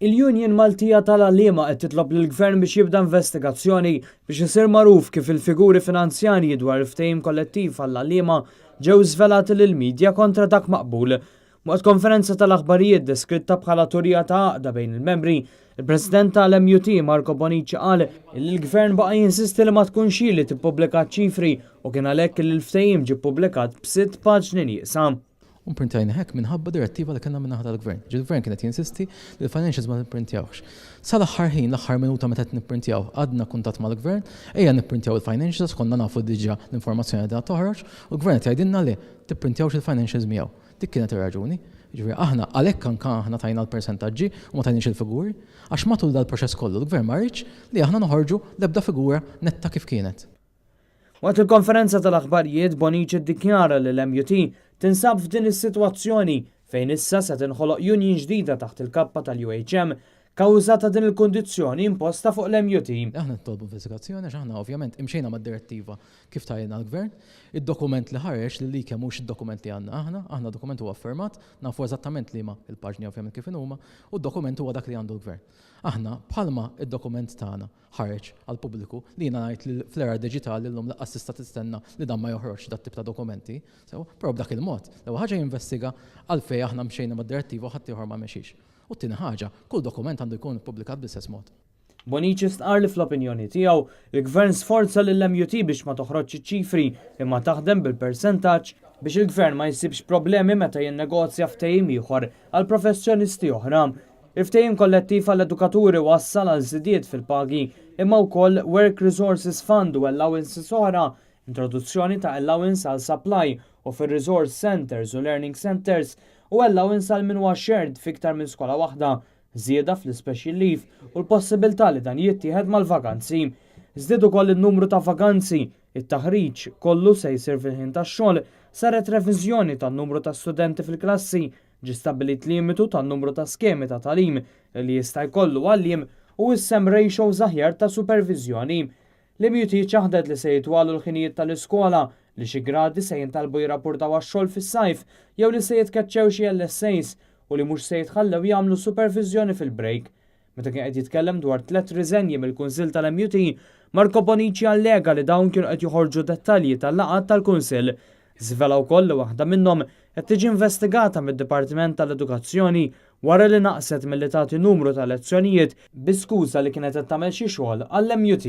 Il-Union Maltija tal-Għalliema qed titlob lill-Gvern biex jibda investigazzjoni biex isir magħruf kif il-figuri finanzjarji dwar il-ftehim kollettiv għall-għalliema ġew żvelati lill-midja kontra dak maqbul. Waqt konferenza tal-aħbarijiet deskritta bħala turija ta' għaqda bejn il-membri, il-President tal-MUT Marco Bonici qal li l-Gvern baqa' jinsisti li ma tkunx hi li tippubblika ċ-ċifri u kien għalhekk li l-ftehim ġie ppubblikat b'sitt paġni nieqsa. U printajna hekk minħabba direttiva li kellna min-naħa tal-gvern. Il-gvern kienet jinsisti li l-financials ma nipprintjawx. Sal-aħħar ħin, l-aħħar minuta meta qed nipprintjaw, għadna kuntatt mal-gvern, ejja nipprintjaw il-financials, konna nafu diġà l-informazzjoni li toħroġ, u l-gvern qed jgħidilna li tipprintjawx il-financials miegħu. Dik kienet ir-raġuni. Ġifieri aħna għalhekk anke aħna tajna l-persentaġġi u ma tajniex il-figuri, għax matul dal-proċess kollu l-gvern ma riedx li aħna noħorġu l-ebda figura netta kif kienet. Waqt il-konferenza tal-aħbarijiet, Bonici ddikjara li l-MUT tinsab f'din is-sitwazzjoni fejn issa se tinħoloq union ġdida taħt il-kappa tal-UHM kawża ta' din il-kundizzjoni imposta fuq l-MUT. Aħna nitolbu investigazzjoni għax aħna ovvjament imxejna mad-direttiva kif tajna l-gvern. Id-dokument li ħareġ li li mhux id-dokument li għandna aħna, aħna dokument huwa firmat, nafu eżattament li ma il-paġni ovvjament kif huma, u d-dokument huwa dak li għandu l-gvern. Aħna bħalma id-dokument tagħna ħareġ għall-pubbliku li jiena ngħid li fl-era diġitali llum lanqas tista' tistenna li dan ma joħroġ dat tip ta' dokumenti. So, però b'dak il-mod, l-ewwel ħaġa jinvestiga għalfejn aħna mxejna mad-direttiva u ħadd ieħor ma mexix. U t-tieni ħaġa, kull dokument għandu jkun ippubblikat bl-istess mod. Bonici stqar li fl-opinjoni tiegħu il-gvern sforza lill-MUT biex ma toħroġ ċifri imma taħdem bil-persentaġġ biex il-gvern ma jsibx problemi meta jinnegozja ftehim ieħor għal professjonisti oħra. Il-ftehim kollettiv għall-edukaturi wassal għal żidiet fil-pagi imma wkoll Work Resources Fund u allowances oħra, introduzzjoni ta' allowance għal supply u fil-resource centers u learning centers u allowance għal min huwa shared fiktar minn skola waħda, żieda fl-special leave u l-possibilità li dan jittieħed mal-vaganzi. Żdied ukoll in-numru ta' vaganzi, it-taħriġ kollu se jsir fil-ħin tax-xogħol, saret reviżjoni tan-numru ta' studenti fil-klassi, ġi stabbilit limitu tan-numru ta' skemi ta' tagħlim li jista' jkollu għalliem u issem ratios aħjar ta' supervizjoni. L-MUT ċaħdet li se jitwalu l-ħinijiet tal-iskola, li xi gradi se jintalbu jirrapportaw għax-xogħol fis-sajf jew li se jitkeċċew xi LSAs u li mhux se jitħallew jagħmlu supervizjoni fil-break. Meta kien qed jitkellem dwar tliet riżenji mill-Kunsill tal-MUT, Marco Bonici allega li dawn kienu qed joħorġu dettalji tal-laqgħat tal-Kunsill. Żvela wkoll li waħda minnhom qed tiġi investigata mid-Dipartiment tal-Edukazzjoni wara li naqset milli tagħti numru ta' lezzjonijiet bi skuża li kienet qed tagħmel xi xogħol għall-MUT.